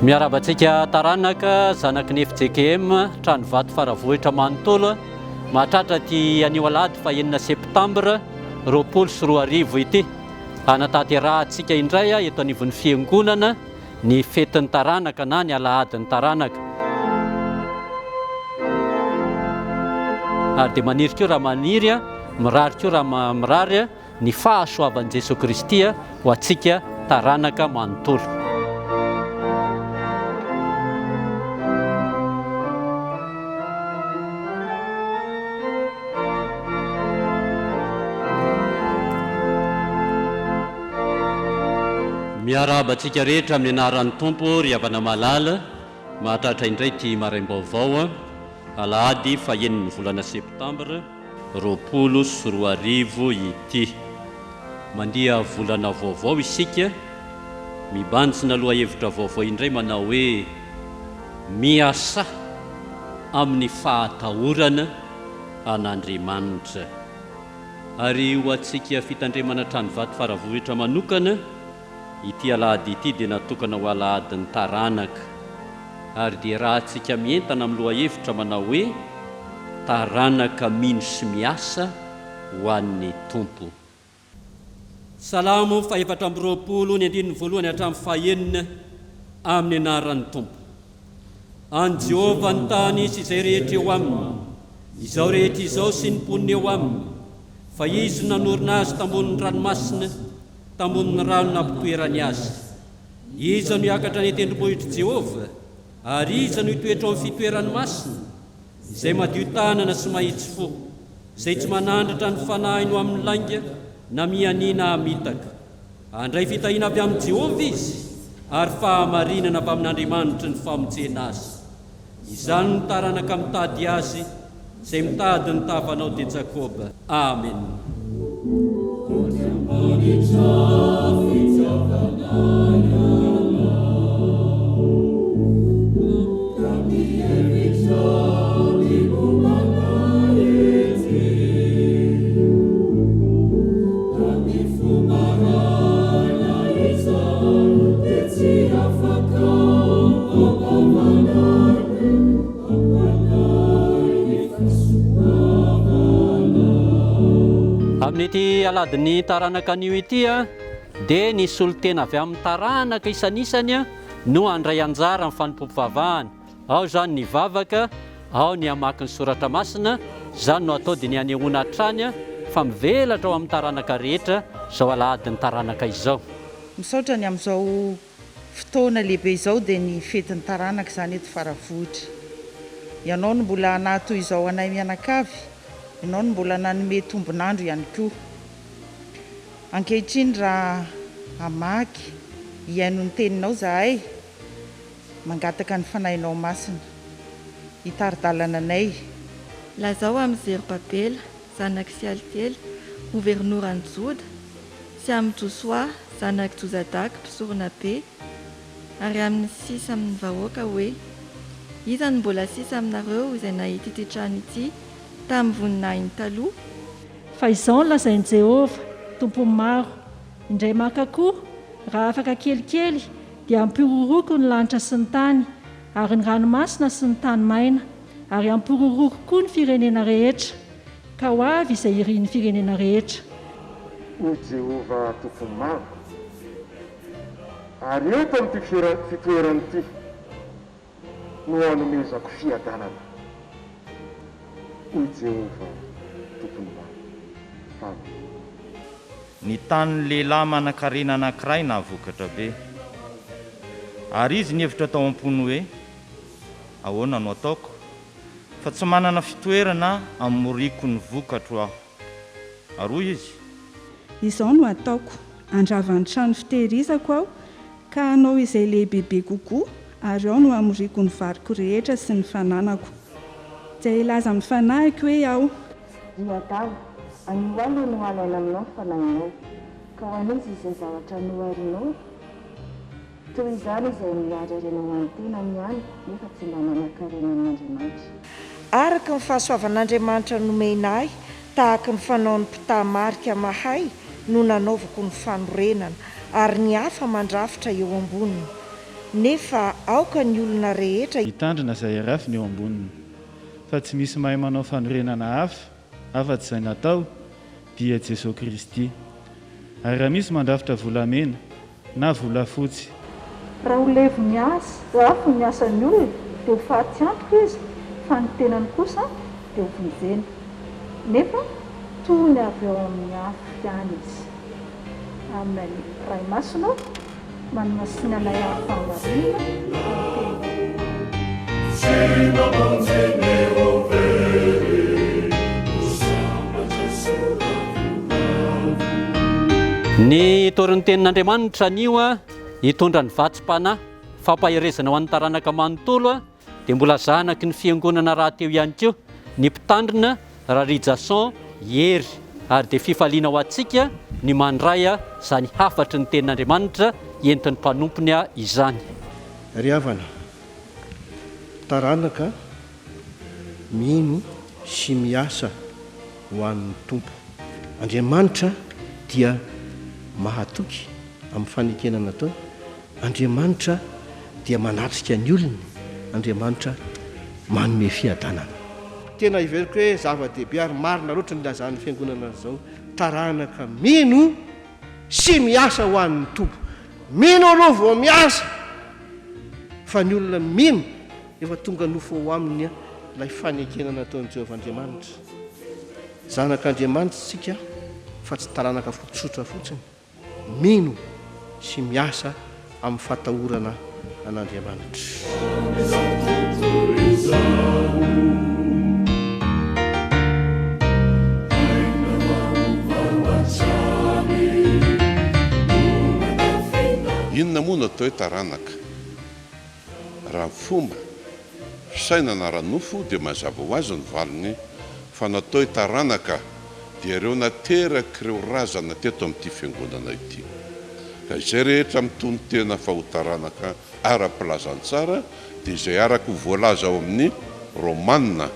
Miarahaba antsika taranaka zanaky ny fjkm Tranovato Faravohitra manontolo mahatratra ity anio alahady fahenina septambra 2020 ity. Hanatanterahantsika indray eto anivon'ny fiangonana ny fetin'ny taranaka na ny alahadin'ny taranaka. Ary dia maniry koa raha maniry, mirary koa raha mirary ny fahasoavan'i Jesoa Kristy ho antsika taranaka manontolo. Miarahaba antsika rehetra amin'ny anaran'ny Tompo ry havana malala, mahatratra indray ity maraim-baovao alahady fahenin'ny volana septambra 2020 ity. Mandia volana vaovao isika, mibanjina lohahevitra vaovao indray manao hoe Miasà amin'ny fahatahorana an'Andriamanitra. Ary ho antsika Fitandremana Tranovato Faravohitra manokana, ity alahady ity dia natokana ho alahadin'ny taranaka. Ary dia rahantsika mientana amin'ny lohahevitra manao hoe, Taranaka mino sy miasa ho an'ny Tompo. Salamo fahefatra amby 20 ny andininy voalohany hatramin'ny fahenina amin'ny anaran'ny Tompo. An'i Jehovah ny tany sy izay rehetra eo aminy, izao rehetra izao sy ny mponina eo aminy, fa Izy no nanorina azy tambonin'ny ranomasina, tambonin'ny rano nampitoerany azy. Iza no hiakatra any an-tendrombohitr'i Jehovah, ary iza no hitoetra ao amin'ny fitoerany masina? Izay madio tanana sy mahitsy fo, izay tsy manandratra ny fanahiny ho amin'ny lainga na mianiana hamitaka. Handray fitahiana avy amin'i Jehovah izy, ary fahamarinana avy amin'Andriamanitry ny famonjena azy. Izany no taranaka mitady azy, izay mitady ny tavanao, dia Jakoba. Amena. Andriamanitra fitiavana ianao, ka mihevitra ny momba anay ety. Tamin'ny fo maraina izahay dia tsy afaka am-bavanay ampanay ny fahasoavanao. Amin'ity alahadin'ny taranaka anio ity dia ny solontena avy amin'ny taranaka isanisany no handray anjara amin'ny fanompoam-pivavahana. Ao izany ny vavaka, ao ny hamaky ny soratra masina, izany no atao dia ny hanehoana hatrany fa mivelatra ao amin'ny taranaka rehetra izao alahadin'ny taranaka izao. Misaotra ny amin'izao fotoana lehibe izao dia ny fetin'ny taranaka izany eto Faravohitra. Ianao no mbola nahatoy izao anay mianakavy, ianao no mbola nanome tombon'andro ihany koa. Ankehitriny raha hamaky, hihaino ny teninao izahay, Mangataka ny Fanahinao Masina hitari-dalana anay. Lazao amin'i Zerobabela, zanak'i Sealtiela, governoran'i Joda, sy amin'i Josoa, zanak'i Jozadaka, mpisoronabe, ary amin'ny sisa amin'ny vahoaka hoe, Iza no mbola sisa aminareo izay nahita ity trano ity tamin'ny voninahiny taloha? Fa izao no lazain'i Jehovah, Tompon'ny maro, Indray maka koa, raha afaka kelikely, Dia hampihorohoroako ny lanitra sy ny tany, ary ny ranomasina sy ny tany maina, ary hampihorohoroako koa ny firenena rehetra, ka ho avy izay irin'ny firenena rehetra. Hoy Jehovah Tompon'ny maro, Ary eto amin'ity fitoerana ity no hanomezako fiadanana, hoy Jehovah Tompon'ny maro. Amen. Ny tanin'ny lehilahy manankarena anankiray nahavokatra be. Ary izy nihevitra tao am-pony hoe, Ahoana no hataoko, fa tsy manana fitoerana hamoriako ny vokatro aho? Ary hoy izy. Izao no hataoko, handrava ny trano fitehirizako aho, ka hanao izay lehibebe kokoa, ary ao no hamoriako ny variko rehetra sy ny fananako. Dia hilaza amin'ny fanahiko hoe aho. Ry adala, anio alina no halaina aminao ny fanahinao, ka ho an'iza izay zavatra noharinao? Toy izany izay mihary harena ho an'ny tenany ihany, nefa tsy mba manan-karena amin'Andriamanitra. Araka ny fahasoavan'Andriamanitra nomena ahy, tahaka ny fanaon'ny mpitaha-marika mahay no nanaovako ny fanorenana, ary ny hafa mandrafitra eo amboniny. Nefa aoka ny olona rehetra. Hitandrina izay arafiny eo amboniny. Fa tsy misy mahay manao fanorenana hafa afa-tsy izay natao, dia Jesoa Kristy. Ary raha misy mandrafitra volamena, na volafotsy. Raha ho levon'ny asa afo ny asan'ny olona, dia ho faty antoka izy, fa ny tenany kosa dia ho vonjena, nefa toy ny avy ao amin'ny afo ihany izy. Amen. Ray Masina ô, manamasina anay amin'ny fahamarinana ny teninao. Ny hitory ny tenin'Andriamanitra anio hitondra ny vatsim-panahy fampaherezana ho an'ny taranaka manontolo dia mbola zanaky ny fiangonana rahateo ihany koa ny mpitandrina Rarijason Hery ary dia fifaliana ho antsika ny mandray izany hafatry ny tenin'Andriamanitra entin'ny mpanompony izany. Ry havana, taranaka mino sy miasa ho an'ny Tompo. Andriamanitra dia mahatoky amin'ny fanekena nataony, Andriamanitra dia manatrika ny olony, Andriamanitra manome fiadanana. Tena heveriko hoe zava-dehibe ary marina loatra ny ilazan'ny Fiangonana an'izao, taranaka mino sy miasa ho an'ny Tompo. Mino aloha vao miasa, fa ny olona mino efa tonga nofo ao aminy ilay fanekena nataon'i Jehovah Andriamanitra. Zanak'Andriamanitra isika fa tsy taranaka tsotra fotsiny, mino sy miasa amin'ny fatahorana an'Andriamanitra. Inona moa no atao hoe taranaka? Raha ny fomba fisainana ara-nofo dia mazava ho azy ny valiny fa natao hoe taranaka dia ireo naterak'ireo razana teto amin'ity fiangonana ity. Ka izay rehetra mitonon-tena fa ho taranaka ara-pilazantsara dia izay araka ho voalaza ao amin'ny Romana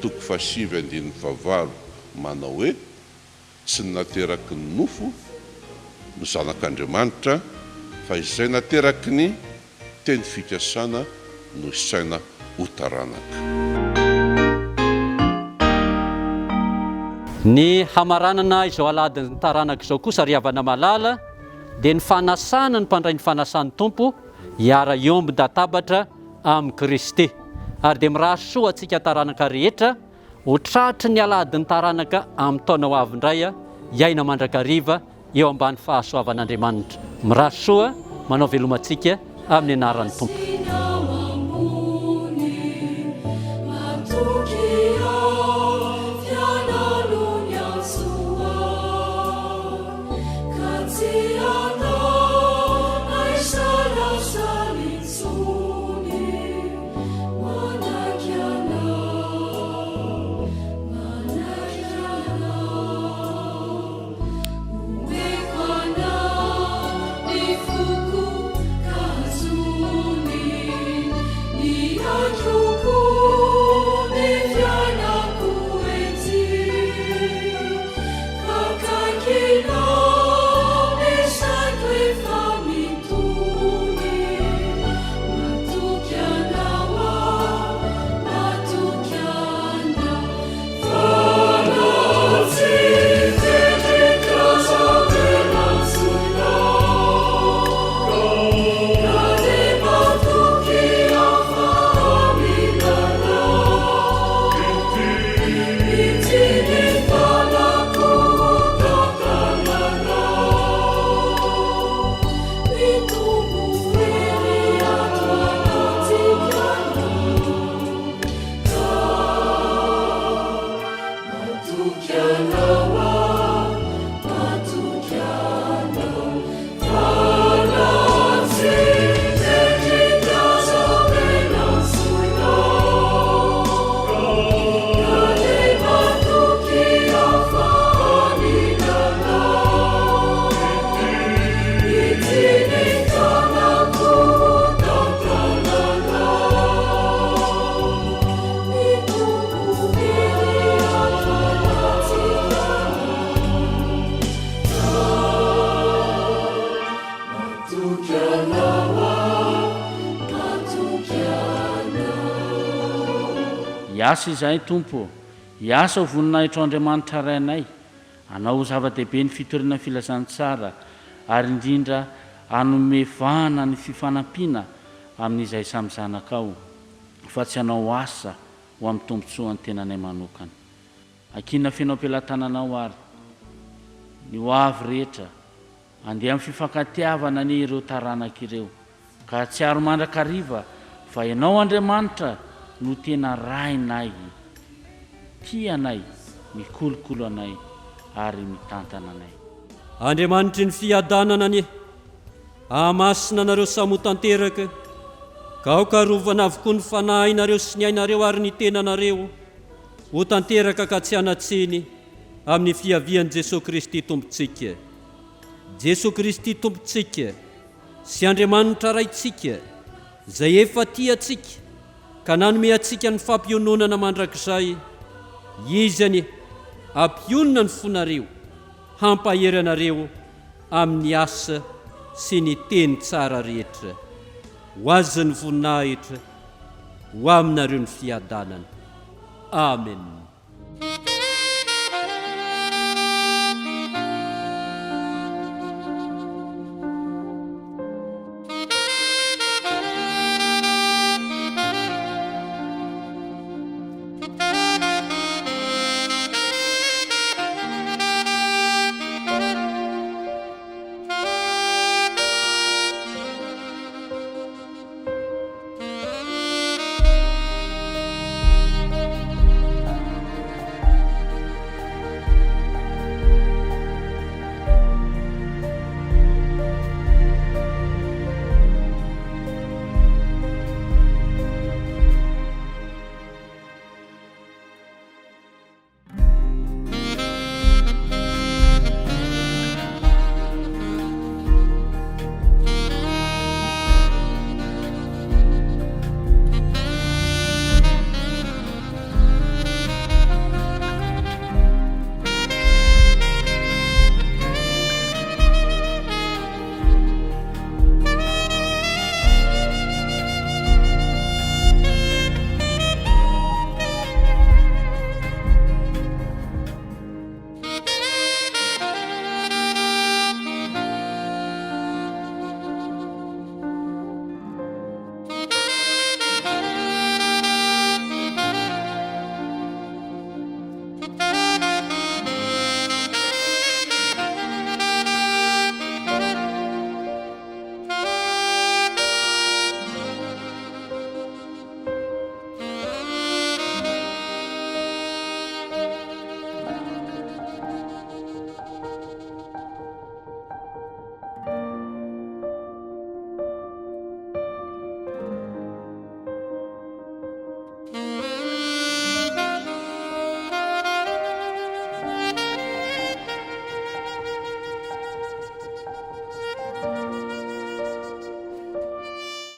toko fahasivy andininy fahavalo manao hoe, Tsy ny nateraky ny nofo no zanak'Andriamanitra fa izay nateraky ny teny fikasana no isaina ho taranaka. Ny hamaranana izao alahadin'ny taranaka izao kosa ry havana malala dia ny fanasana ny mpandray ny fanasan'ny Tompo hiara-hiombon-databatra amin'i Kristy. Ary dia mirary soa antsika taranaka rehetra Ho tratry ny alahadin'ny taranaka amin'ny taona ho avy indray hiaina mandrakariva eo ambany fahasoavan'Andriamanitra. Mirary soa, manao veloma antsika amin'ny anaran'ny Tompo. Hiasa izahay, Tompo ô, hiasa ho voninahitrao Andriamanitra Rainay, Anao ho zava-dehibe ny fitoriana ny filazantsara ary indrindra hanome vahana ny fifanampiana amin'izahay samy zanakao fa tsy hanao asa ho amin'ny tombontsoan'ny tenanay manokana. Ankinina feno am-pelatananao ary ny ho avy rehetra Andeha amin'ny fifankatiavana anie ireo taranaka ireo, ka hahatsiaro mandrakariva fa Ianao Andriamanitra no tena Rainay, tia anay, mikolokolo anay ary mitantana anay. Andriamanitry ny fiadanana anie hahamasina anareo samy ho tanteraka, ka aoka harovana avokoa ny fanahinareo sy ny ainareo ary ny tenanareo ho tanteraka ka tsy hanan-tsiny amin'ny fiavian'i Jesoa Kristy Tompontsika. Jesoa Kristy Tompontsika sy Andriamanitra Raintsika, izay efa tia antsika ka nanome antsika ny fampiononana mandrakizay, Izy anie hampionona ny fonareo, hampahery anareo amin'ny asa sy ny teny tsara rehetra. Ho Azy ny voninahitra, ho aminareo ny fiadanana. Amen.